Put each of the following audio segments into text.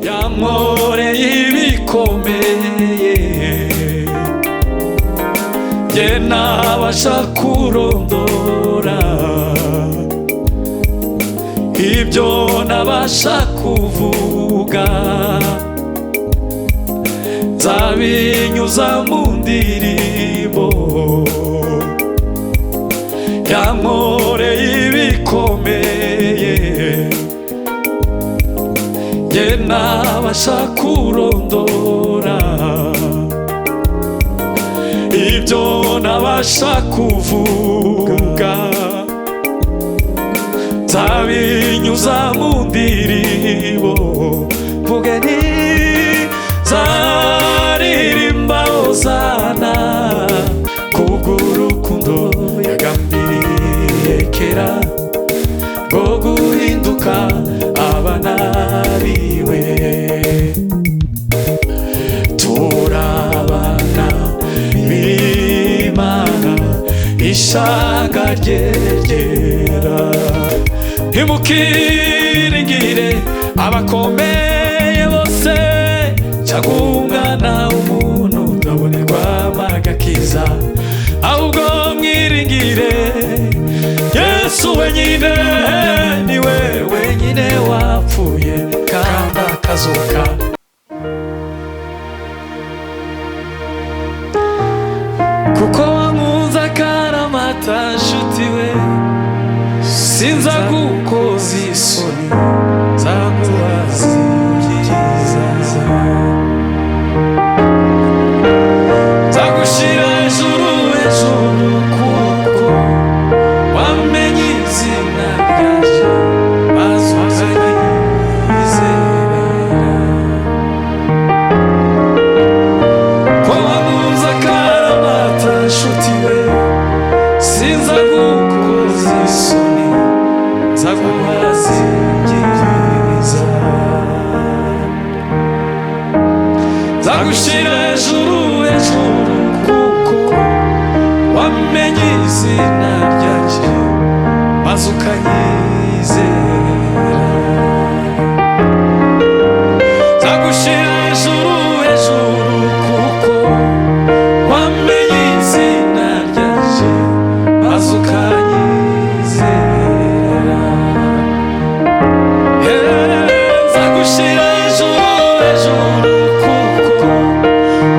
Yankoreye ibikomeye, jye ntabasha kurondora. Ibyo ntabasha kuvuga nzabinyuza mu ndirimbo. Yankoreye ibikomeye, jye ntabasha kurondora. Ibyo ntabasha kuvuga nzabinyuza mu ndirimbo. Mvuge nti nzaririmba hosana kubw'urukundo yagambiriye kera rwo guhinduka abana biwe. Turabana b'Imana, ishyanga rye ryera. Ntimukiringire abakomeye bose cyangwa umwana w'umuntu utabonerwa agakiza, ahubwo mwiringire Yesu wenyine, niwe wenyine wapfuye kandi akazuka. Kuko wankunze akaramata nshuti we, sinza gukoza isoni, nzaguhaza ibyiza. Nzagushyira hejuru hejuru, kuko wamenye izina ryanjye maze ukanyizera. Ko wankunze akaramata nshuti we, sinza gukoza isoni, nzaguhaza ibyiza. Nzagushyira hejuru hejuru, kuko wamenye izina ryanjye maze ukanyizera. Nzagushyira hejuru hejuru, kuko wamenye izina ryanjye maze ukanyizera. Nzagushyira hejuru hejuru, kuko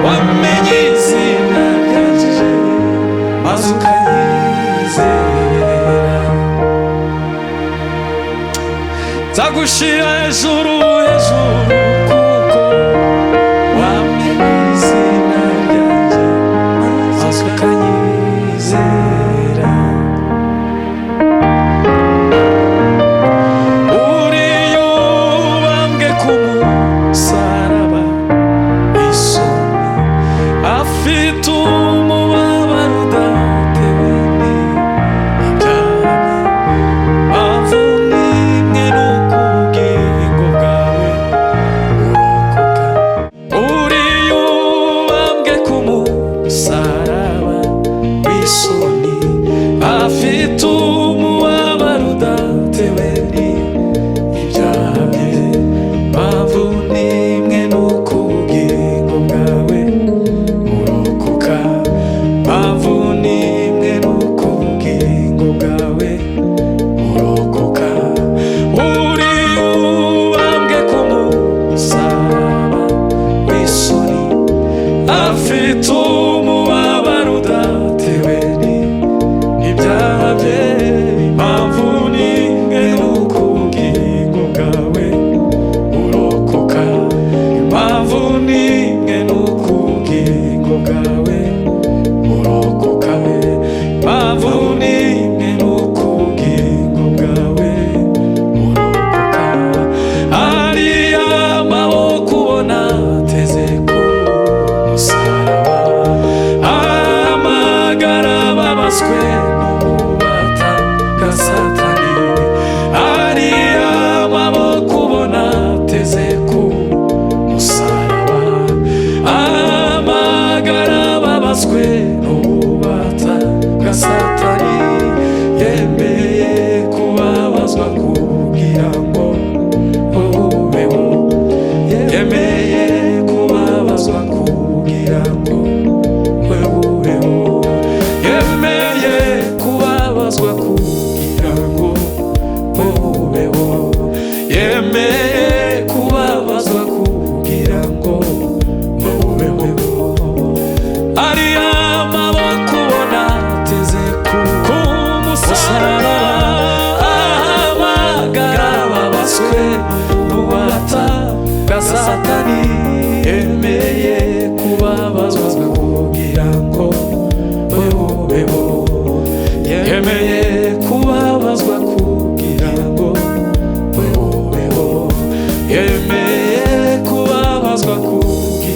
wamenye izina ryanjye maze ukanyizera. Nzagushyira hejuru hejuru, kuko wamenye izina ryanjye maze ukanyizera. Uriya ubambwe ku musaraba isoni, afite umubabaro udatewe n'ibyaha. Mpamvu n'imwe nuko ubugingo bwawe burokoka. Uriya ubambwe ku musaraba w'isoni, afite umubabaro udatewe n'ibyaha bye. Mpamvu n'imwe nuko ubugingo bwawe burokoka. Mpamvu n'imwe nuko ubugingo bwawe burokoka. Uriya ubambwe ku musaraba w'isoni, afite umubabaro udatewe n'ibyaha bye. Impamvu n'imwe nuko ubugingo bwawe burokoka. Impamvu n'imwe nuko ubugingo bwawe burokoka. Impamvu n'imwe nuko ubugingo bwawe burokoka. Ariya maboko ubona ateze ku musaraba, amagara babaswe n'ububata bwa Satani. Ariya maboko ubona ateze ku musaraba, amagara babaswe n'ububata bwa Satani. Yemeye kubabazwa kugira ngo ubeho.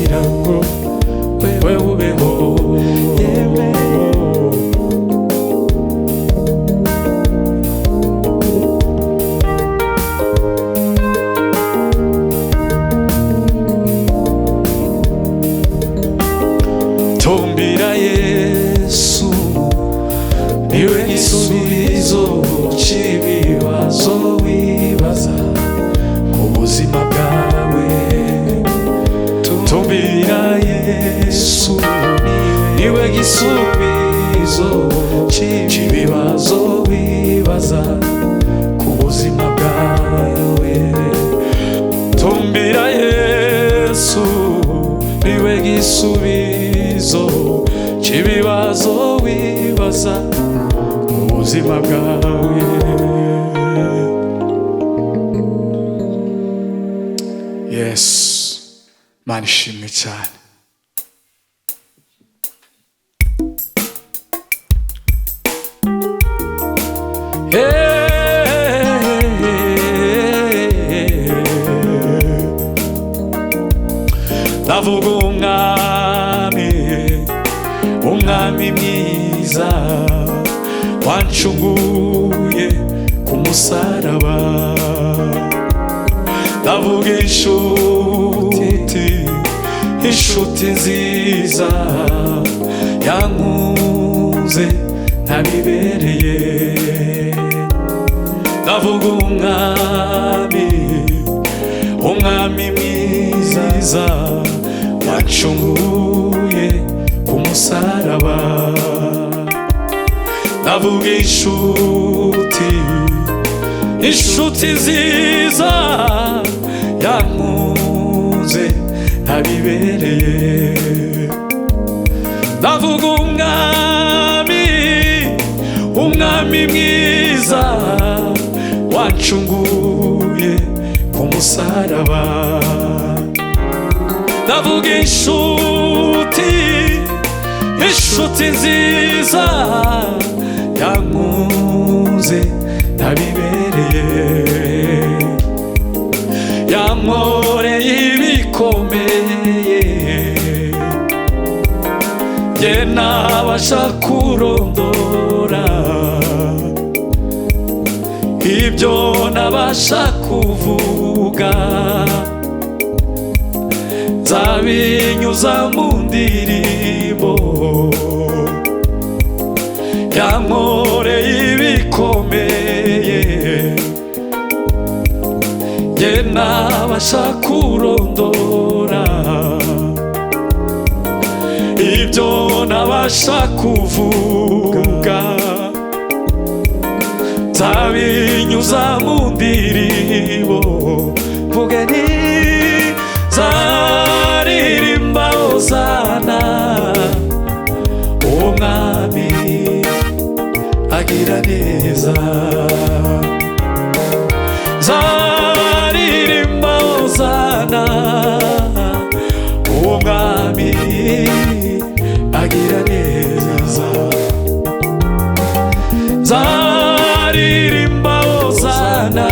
Kugira ngo wewe ubeho. Tumbira Yesu, niwe gisubizo cy'ibibazo wibaza ku buzima bwawe. Tumbira Yesu, niwe gisubizo cy'ibibazo wibaza ku buzima bwawe. Tumbira Yesu, niwe gisubizo cy'ibibazo wibaza ku buzima bwawe. Yesu, Mana ishimwe cyane. Ndavuga umwami, umwami mwiza wancunguye ku musaraba. Ndavuga inshuti, inshuti nziza yankunze ntabibereye. Ndavuga umwami, umwami mwiza wacunguye ku musaraba. Ndavuga inshuti, inshuti nziza yankunze ntabibereye. Ndavuga umwami, umwami mwiza wacunguye ku musaraba. Ndavuga inshuti, inshuti nziza yankunze ntabibereye. Yankoreye ibikomeye, jye ntabasha kurondora. Ibyo ntabasha kuvuga nzabinyuza mu ndirimbo. Yankoreye ibikomeye, jye ntabasha kurondora. Ibyo ntabasha kuvuga nzabinyuza mu ndirimbo. Mvuge nti nzaririmba hosana, uwo mwami agira neza. Nzaririmba hosana, uwo mwami agira neza. Nzaririmba hosana,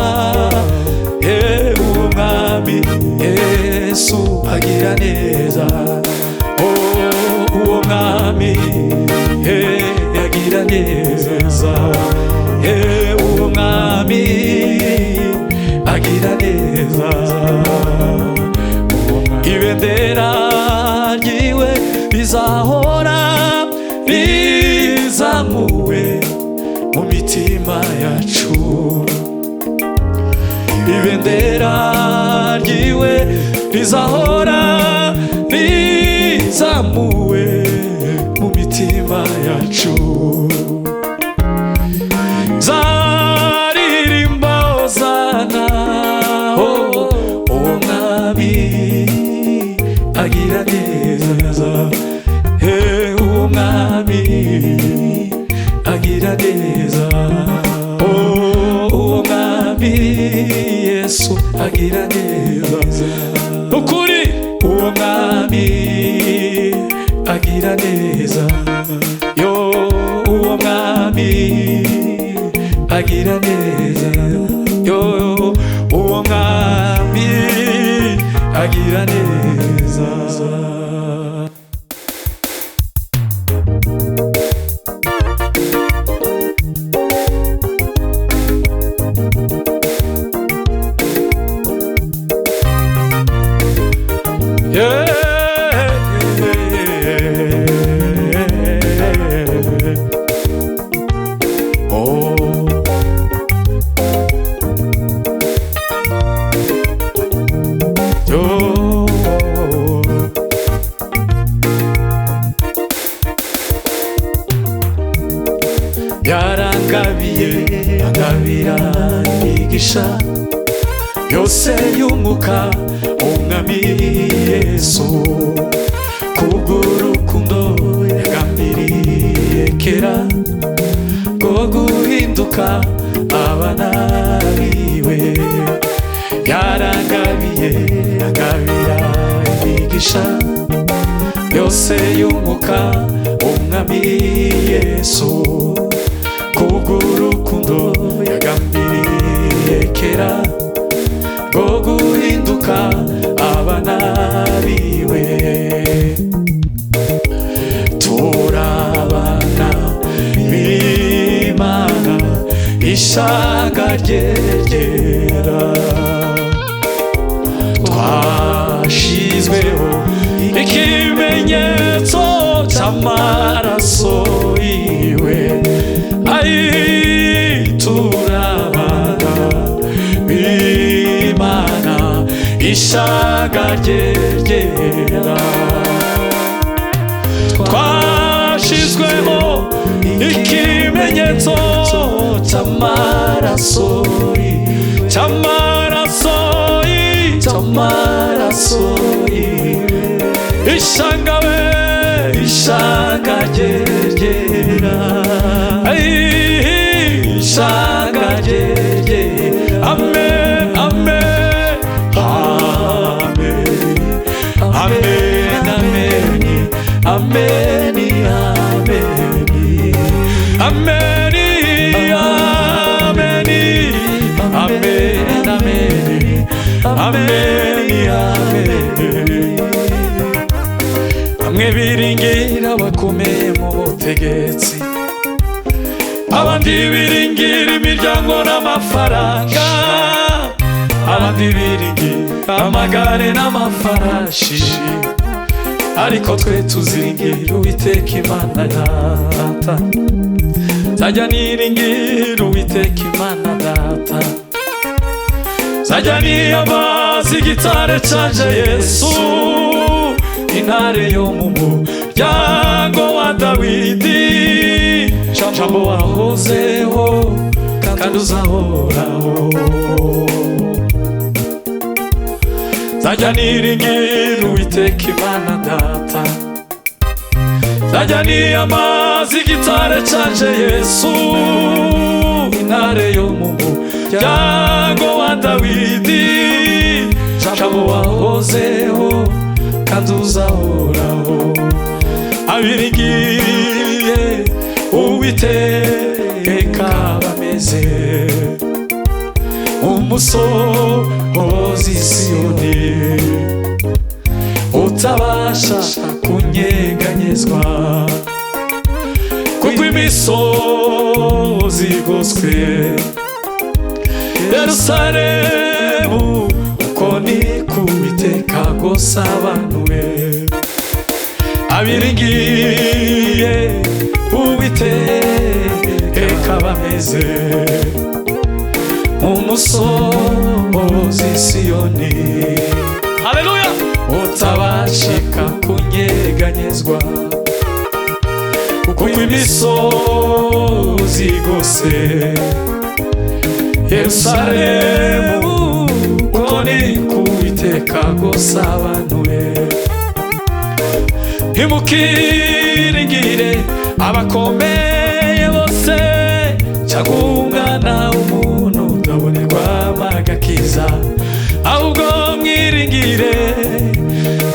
uwo mwami Yesu agira neza. Uwo mwami agira neza. Uwo mwami agira neza. Ibendera ryiwe rizahora rizamuwe mu mitima yacu. Ibendera ryiwe rizahora rizamuwe mu mitima yacu. Nzaririmba hosana, uwo mwami agira neza. Uwo mwami agira neza. Uwo mwami Yesu agira neza. Ukuri uwo mwami agira neza. Yo uwo mwami agira neza. Yo uwo mwami agira neza. Yarangabiye angabira imigisha yose y'umwuka umwami Yesu, kubw'urukundo yagambiriye kera rwo guhinduka abana biwe. Yarangabiye angabira imigisha yose y'umwuka umwami Yesu, kubw'urukundo yagambiriye kera rwo guhinduka abana biwe. Turabana b'Imana ishyanga rye ryera, twashizweho ikimenyetso cy'amaraso yiwe. Ai turabana b'Imana ishyanga rye ryera, twashizweho ikimenyetso cy'amaraso, cy'amaraso, cy'amaraso. Ishyanga we, ishyanga rye ryera, ishyanga rye ryera. Amen, amen, amen, amen, amen, amen, amen, amen, amen, amen, amen, amen. Bamwe biringira abakomeye mu butegetsi, abandi biringira imiryango n'amafaranga, abandi biringira amagare n'amafarashi, ariko twe tuziringira Uwiteka Imana Data. Nzajya niringira Uwiteka Imana Data, nzajya niyambaza igitare canje Yesu, intare yo mu muryango wa Dawidi, Jambo wahozeho kandi uzahoraho. Nzajya niringira Uwiteka Imana Data, nzajya niyambaza igitare canje Yesu, intare yo mu muryango wa Dawidi, Jambo wahozeho kandi uzahoraho. Abiringiye Uwiteka bameze umusozi Siyoni utabasha kunyeganyezwa, kuko imisozi igoswe Yerusalemu, uko ni ko Uwiteka agosobanuye. Abiringiye Uwiteka bameze umusozi Siyoni, haleluya, utabashika kunyeganyezwa, kuko imisozi igose Yerusalemu, uko ni ko Uwiteka agosobanuye. Ntimukiringire abakomeye bose, cyangwa umwana w'umuntu utabonerwa agakiza, ahubwo mwiringire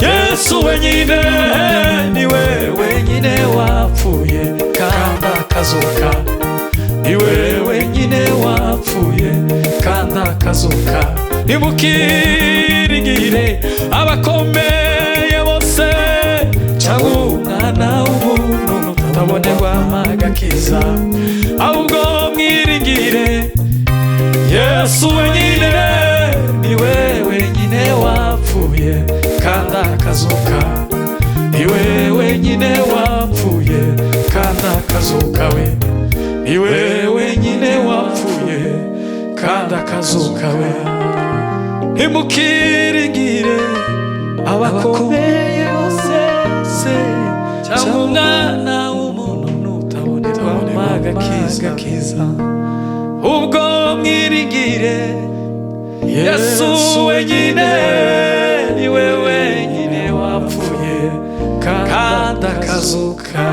Yesu wenyine, niwe wenyine wapfuye kandi akazuka, niwe wenyine wapfuye kandi akazuka. Ntimukiringire Ntimukiringire abakomeye bose cyangwa umwana w'umuntu utabonerwa agakiza, ahubwo mwiringire Yesu wenyine, niwe wenyine wapfuye kandi akazuka, niwe wenyine wapfuye kandi akazuka we, niwe wenyine wapfuye kandi akazuka we. Ntimukiringire abakomeye bose se cyangwa umwana w'umuntu utabonerwa agakiza, ubwo mwiringire Yesu wenyine, niwe wenyine wapfuye kandi akazuka.